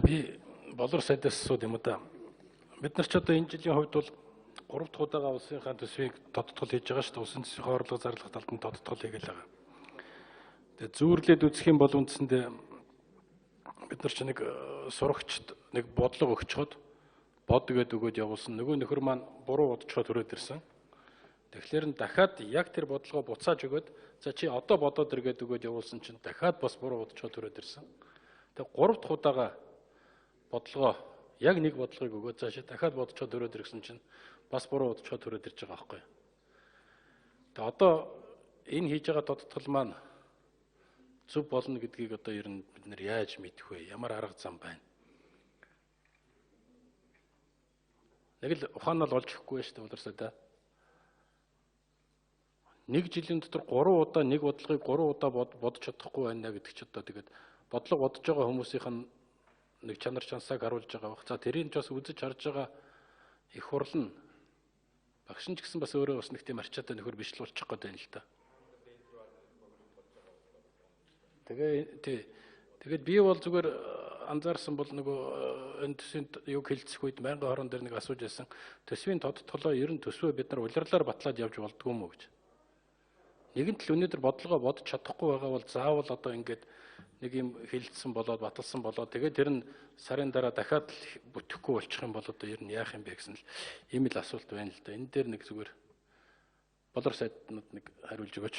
Би болор сайдаас асууд юм да. Бид нар ч одоо энэ жилийн хувьд бол 3 дахь удаага улсынхаа төсвийг тодтгол хийж байгаа шүү дээ. Улсын төсвийн орлого зарлах талд нь тодтгол хийгээл байгаа. Тэгээ зүүрлээд үзэх юм бол үндсэндээ бид нар ч нэг сурагчд нэг бодлого өгчхөд бод гээд өгөөд явуулсан. Нөгөө нөхөр маань буруу бодцоход хүрээд ирсэн. Тэгэхээр нь дахиад яг тэр бодлогоо буцааж өгөөд за чи одоо бодоод иргээд өгөөд явуулсан чинь дахиад бас буруу бодцоход хүрээд ирсэн. Тэгээ 3 дахь удаага бодлогоо яг нэг бодлогыг өгөөд заашаа дахиад бодцоход өрөөд ирсэн чинь бас буруу бодцоход өрөөд ирж байгаа байхгүй. Тэгээ одоо энэ хийж байгаа тодтгол маань зөв болно гэдгийг одоо ер нь бид нар яаж мэдэх вэ? Ямар арга зам байна? Нэг л ухаанал олж өгөхгүй шүү дээ уларсаа да. Нэг жилийн дотор 3 удаа нэг бодлогыг 3 удаа бодож чадахгүй байна гэдэг чи одоо тэгээд бодлого бодож байгаа хүмүүсийнх нь нэг чанар чансааг харуулж байгаа байх. За тэрийг ч бас үзэж харж байгаа их хурл нь багш нь ч гэсэн бас өөрөө бас нэг тийм арчаатай нөхөр биш л болчих гээд байна л да. Тэгээ тий. Тэгээд би бол зүгээр анзаарсан бол нөгөө энэ төсвийн юг хэлцэх үед 1020 дээр нэг асууж байсан. Төсвийн тодтолоо ер нь төсвөө бид нар улирлаар батлаад явж болдгоо юм уу гэж. Нэгэн тал өнөөдөр бодлогоо бодож чадахгүй байгаа бол заавал одоо ингээд нэг юм хэлэлцсэн болоод баталсан болоод тэгээд тэр нь сарын дараа дахиад бүтэхгүй болчих юм бол одоо ер нь яах юм бэ гэсэн л ийм л асуулт байна л да. Энэ дээр нэг зүгээр болор сайднууд нэг хариулж өгөөч.